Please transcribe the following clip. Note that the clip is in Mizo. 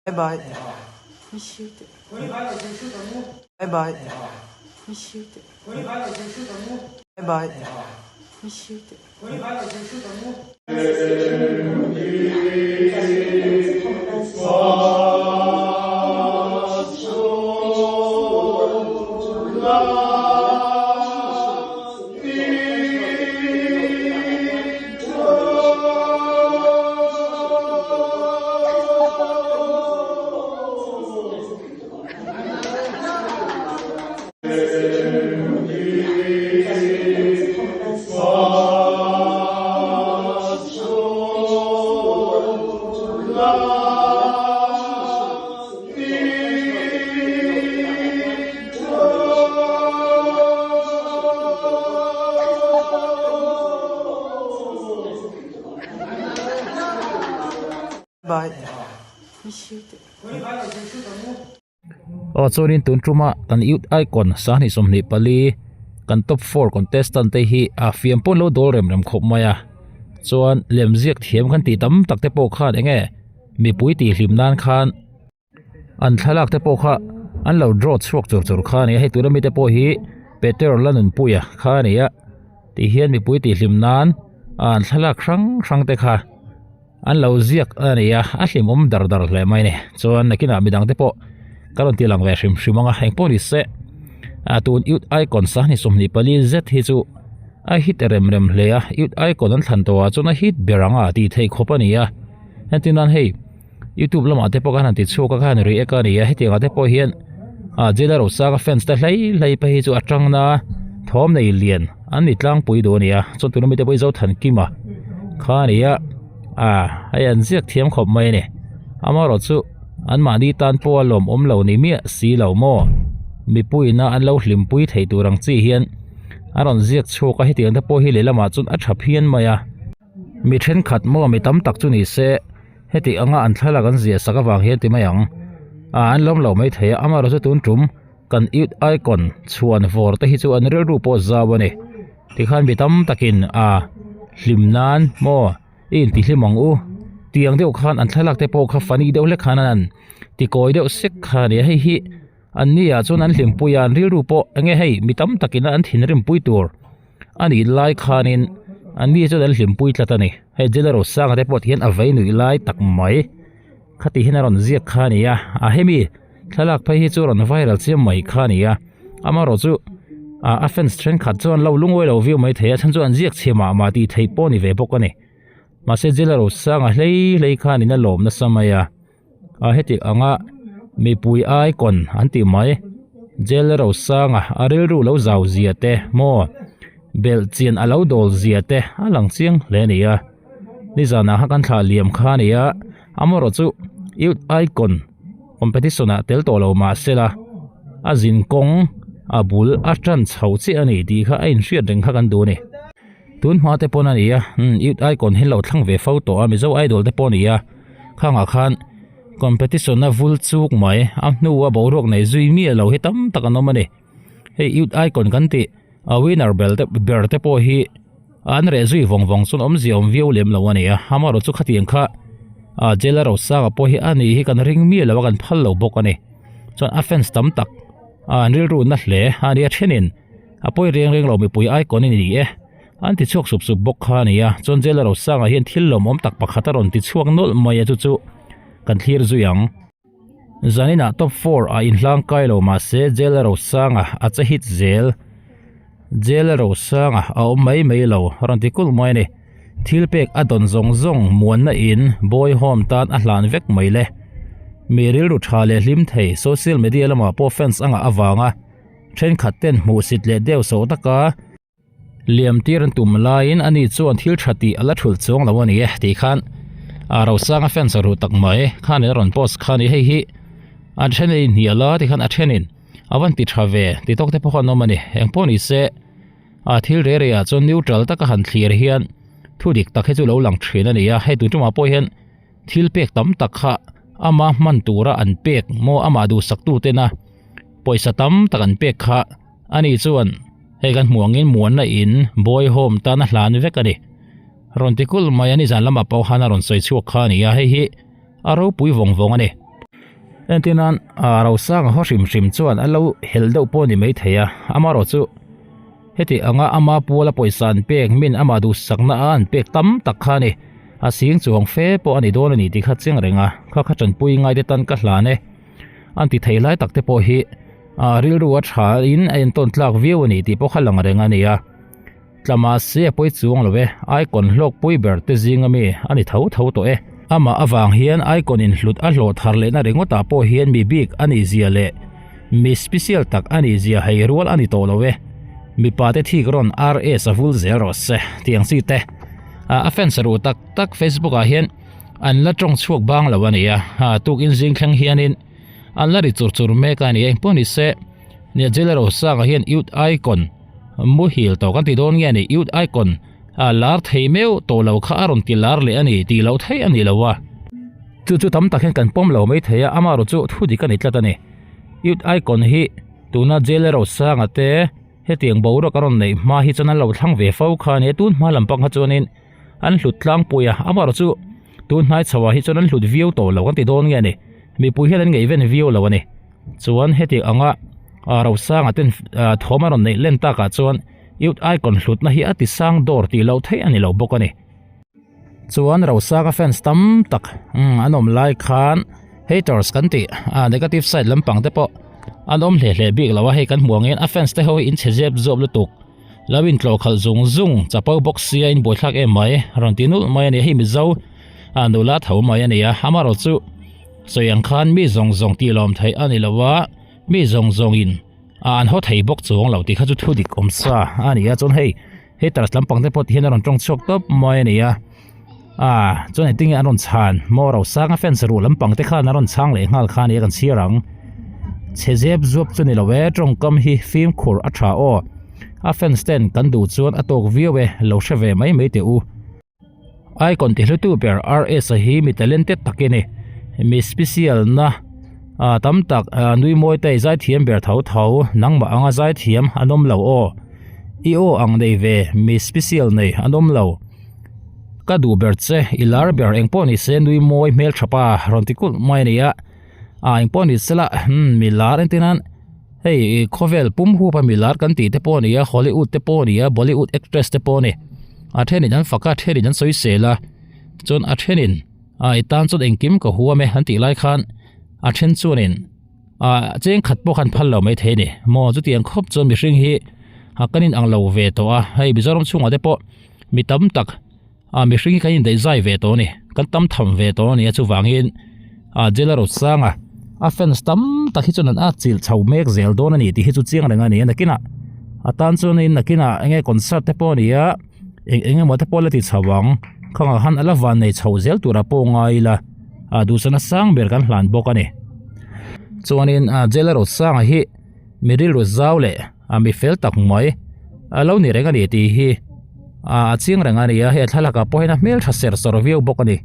Bye bye. Bye bye. Bye bye. Bye. Aw chuanin tun tuma kan youth icon sahni 24 kan top 4 contestant te hi a fiam pawn lo dawl rem rem khawp mai a chuan lemziak thiam kan tih tam tak te pawh khan enge mipui tih hlim nan khan an thlalak te pawh kha an lo draw chhuak chur chur kha a ni a hei tuna mite pawh hi Peter Lanunpuia kha a ni a tih hian mipui tih hlim nan an thlalak hrang hrang te kha an lo ziak a ni a a hlimawm dar dar hle mai a ni chuan nakinah midang te pawh ka rawn ti lang ve hrim hrim ang a engpawh ni se a tun youth icon sahni 24 zet hi chu a hit rem rem hle a youth icon an thlan tawhah chuan a hit ber ang a tih theih khawp a ni a entir nan hei. Youtube lamah te pawh khan han ti chhuak a khan react a ni a hetiang ah te pawh hian ah Jailer Rosanga fans te hlei hlei phei hi chu a tang na thawm nei lian an ni tlangpui duh a ni a chuan tuna mite pawh hi Zothankima kha a ni a ah hei an ziak thiam khawp mai a ni amaherawh chu an mahni tan pawh a lawmawm lo ni miah si lo maw mipuiin a an lo hlimpui thei tur ang chi hian a rawn ziak chhuak a hetiang te pawh hi lehlamah chuan a tha phian mai a. Mi thenkhat maw mi tam tak chu ni se heti anga an thlalak an ziah sak avang hian ti mai ang ah an lawm lo mai thei a amaherawhchu tun tum kan youth icon chhuan vawr te hi chu an rilru pawh zau a ni tikhan mi tam takin ah hlim nan maw i intihlim ang u tiang deuh khan an thlalak te pawh kha funny deuh hlek khan an han ti kawi deuh sek kha a ni a hei hi an ni ah chuan an hlimpui a an rilru pawh enge hei mi tam takin an thinrim pui tur. A nih lai khanin an ni chuan an hlimpui tlat a ni. Hei Jailer Rosanga te pawh ti hian a vei nuih lai tak mai. Khati hian a rawn ziak kha a ni a, a hemi thlalak phei hi chu rawn viral chiam mai kha a ni a. Amaherawh chu a fans thenkhat chuan lo lungawi lo viau mai thei a, chhan chu an ziak chhe mah mah tih theih pawh a ni ve bawk a ni. Mahse Jailer Rosanga hlei hlei khanin a lawm nasa mai a. A heti anga mipui icon an tih mai jail rosanga a rilru lo zau zia te maw belh chian a lo dawl zia te a lang chiang hle a ni a nizanah kha kan thlah liam kha a ni a amaherawh chu youth icon competition ah tel tawh lo mahsela a zin kawng a bul a tan chho chiah a ni tih kha a inhriat reng kha kan duh a ni. Tun hma te pawn a ni a umm youth icon hi lo thlang ve fo tawh a mizo idol te pawh a ni a khangah khan competition a vul chuk mai a hnu a boruak nei zui miah lo hi tam tak an awm a ni hei youth icon kan tih a winner bel te ber te pawh hi an reh zui vawng vawng chuan awmzia awm viau lem lo a ni a amaherawh chu khatiang kha ah jail a rosanga pawh hi a ni hi kan ring miah lo a kan phal lo bawk a ni chuan a fans tam tak ah an rilru na hle a ni a thenin. A pawi reng reng lo mipui icon i ni e. An ti chhuak sup sup bawk kha a ni a, chuan Jailer Rosanga hian thil lawmawm tak pakhat a rawn ti chhuak nawlh mai a chu chu kan thlir zui ang. Zaninah top 4 ah inhlang kai lo mahse Jailer Rosanga a che hit zel. Jailer Rosanga a awm mai mai lo a rawn ti kulh mai a ni. Thil pek a dawn zawng zawng muanna in boy home tan a hlan vek mai le. Mi rilru tha leh hlim thei social media lamah pawh fans a ngah avanga Thenkhat ten hmuhsit leh deuh sawh taka liam tir an tum laiin ani chuan thil tha tih a la thulh chuang lo a ni e tih khan a Rosanga fans a ruh tak mai khan in a rawn post kha a ni hei hi a then a inhnial a tikhan a thenin a van ti tha ve ti tawk te pawh khan an awm a ni engpawh ni se a thil reh reh ah chuan neutral taka han thlir hian thu dik tak hi chu lo lang thin a ni a hei tun tumah pawh hian thil pek tam tak kha ama hman tura an pek maw amah duhsak tu tena pawisa tam tak an pek kha ani chuan hei kan hmuh angin muanna in boy home tan a hlan vek a ni rawn ti kulh mai a nizan lamah pawh khan a rawn sawi chhuak kha a ni a hei hi a ropui vawng vawng a ni. Entir nan ah Rosanga haw hrim hrim chuan a lo helh deuh pawh a ni maithei a, amaherawhchu heti anga ama puala pawisa an pek min amah duhsakna a an pek tam tak kha a ni. A sing chuang fe pawh a ni dawn a ni tih kha chiang reng a, kha kha tanpui ngai te tan ka hlan e. An ti thei lai tak te pawh hi ah rilru a tha in a entawn tlak viau a ni tih pawh kha lang reng a ni a. Tla mahse a pawi chuang lo e, Icon hlawk pui ber te zinga mi a ni tho tho tawh e. Amah avang hian Icon in hlut a hlawh thar lehna ringawtah pawh hian mi bik a nih zia leh mi special tak a nih zia hei rual a ni tawh lo e. Mipa te thik rawn RS a vul zel rawh se tih ang chi te. A fans ruh tak tak Facebook ah hian an la tawng chhuak bang lo a nia, tukin zing thleng hianin an la ri chur chur mek a ni. Engpawh ni se, nia Jailer Osanga hian Youth Icon Muhil tawh kan ti dawn nge ni Youth Icon a lar thei meuh tawh lo kha a rawn ti lar leh a ni tih loh theih a ni lo a. Chu chu tam tak hian kan pawm lo mai thei a, amaherawh chu thu dik a ni tlat a ni. Youth Icon hi tuna Jail Rosanga te hetiang boruak a rawn neih hma hi chuan an lo thlang ve fo kha a ni a, tun hma lam pang kha chuanin an hlut tlangpui a, amaherawh chu tun hnai chho ah hi chuan an hlut viau tawh lo kan ti dawn nge ni. Mipui hian an ngaihven viau lo a ni. Chuan heti anga Rosanga ten thawm a rawn neih len takah chuan Youth Icon hlutna hi a ti sang dawr tih loh theih a ni lo bawk a ni. Chuan Rosanga fans tam tak an awm lai khan haters kan tih negative side lampang te pawh an awm hle hle bik lo a, hei kan hmuh angin a fans te ho hi in chhe zep zawp lutuk lo intlawh khalh zung zung chapo bawk sia in buaithlak em mai rawn ti nulh mai a ni. Hei Mizo nula tho mai a ni a, amaherawhchu Sawi ang khan mi zawng zawng tih lawm theih a ni lo a, mi zawng zawngin a an haw thei bawk chuang lo tih kha chu thu dik awm sa a ni a, chuan hei haters lampang te pawh ti hian a rawn tawng chhuak tawp mai a ni a, ah chuan engtin nge an rawn chhan maw Rosanga fans ruh lampang te khan a rawn chhang leh nghal kha a ni a kan chhiar ang, chhe zep zuap chu ni lo e tawngkam hi fimkhur a tha aw, a fans ten kan duh chuan a tawk viau e lo hre ve mai mai teh u. Icon ti hlutu ber RS a hi mi talented tak i ni mi special na ah tam tak ah nui mawi te zaithiam ber tho tho nangmah anga zaithiam an awm lo aw i aw ang nei ve mi special nei an awm lo ka duh ber che i lar ber engpawh ni se nui mawi hmeltha pa rawn ti kulh mai a ni a ah engpawh ni sela umm mi lar entir nan hei khawvel pum hup a mi lar kan tih te pawh a ni a hollywood te pawh a ni a bollywood actress te pawh a ni a thenin an fak a a thenin an sawi sel a chuan a thenin ah i tan chuan engkim ka huam e an tih lai khan a then chuanin ah cheng khat pawh khan phal lo mai thei a ni maw chutiang khawp chuan mihring hi a kan inang lo ve tawh a hei Mizoram chhungah te pawh mi tam tak. Ah mihring hi kan indaih zai ve tawh a ni kan tam tham ve tawh a ni a chuvangin ah Jailer Rosanga a fans tam tak hi chuan an at chilh chho mek zel dawn a ni tih hi chu chiang reng a ni a nakinah a tan chuanin nakinah eng nge concert te pawh a ni a eng eng emaw te pawh la ti chho ang khangah khan a la van nei chho zel turah pawh ngai ila ah duhsana sang ber kan hlan bawk a ni chuanin ah Jailer Rosanga hi mi rilru zau leh a mi fel tak mai a lo ni reng a ni tih hi a chiang reng a ni a hei thlalak ah pawh hian a hmeltha ser sawr viau bawk a ni.